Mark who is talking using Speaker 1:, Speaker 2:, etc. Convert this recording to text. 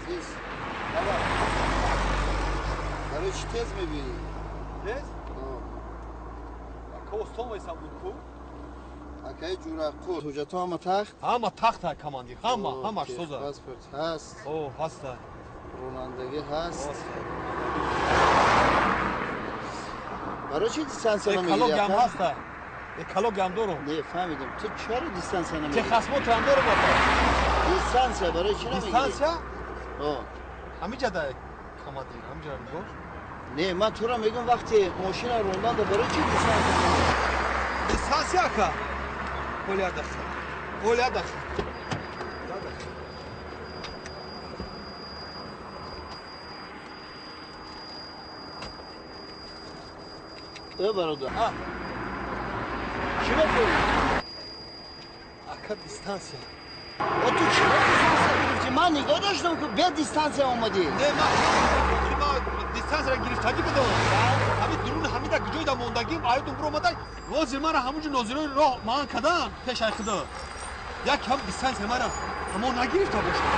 Speaker 1: Азиз, барои чӣ тез мебинӣ?
Speaker 2: Тез? Ака, остон вайсам буд ку.
Speaker 1: Акаи Ҷураққул, ҳуҷҷатҳо ҳама тахт?
Speaker 2: Ҳама тахта, командир, ҳама, ҳамаш соза.
Speaker 1: Паспорт ҳаст?
Speaker 2: О, ҳаста.
Speaker 1: Ронандагӣ ҳаст? Барои чӣ дистанция намегирӣ?
Speaker 2: Экологиям ҳаста. Экологиям дорум.
Speaker 1: Не, фаҳмидам. Ту чаро дистанция намегирӣ?
Speaker 2: Техосмотрам дорум, ака.
Speaker 1: Дистанция барои чӣ намегирӣ?
Speaker 2: Дистанция? Ҳамиҷа да, командир, ҳамиҷа нигоҳ.
Speaker 1: Не, ман туро мегӯям, вақте мошина ронданда барои чӣ дистанция намегирӣ?
Speaker 2: Дистанция, ака? Оля дақиқа. Оля дақиқа.
Speaker 1: Э, бародар. Чӣ мехоҳӣ?
Speaker 2: Ака, дистанция.
Speaker 1: О, ту чӣ дистанция гирифтӣ? Ман нигоҳ доштам, ки бе дистанция омадӣ.
Speaker 2: Не, ман дистанцияро гирифтагӣ будам. Ҳамин дурун ҳамида ҷойда мондагим, аёдум биромада, ҳозир мара ҳамунҷо нозирои роҳ маан кадан пешай худо. Як кам дистанция мара ҳамон нагирифта бошад.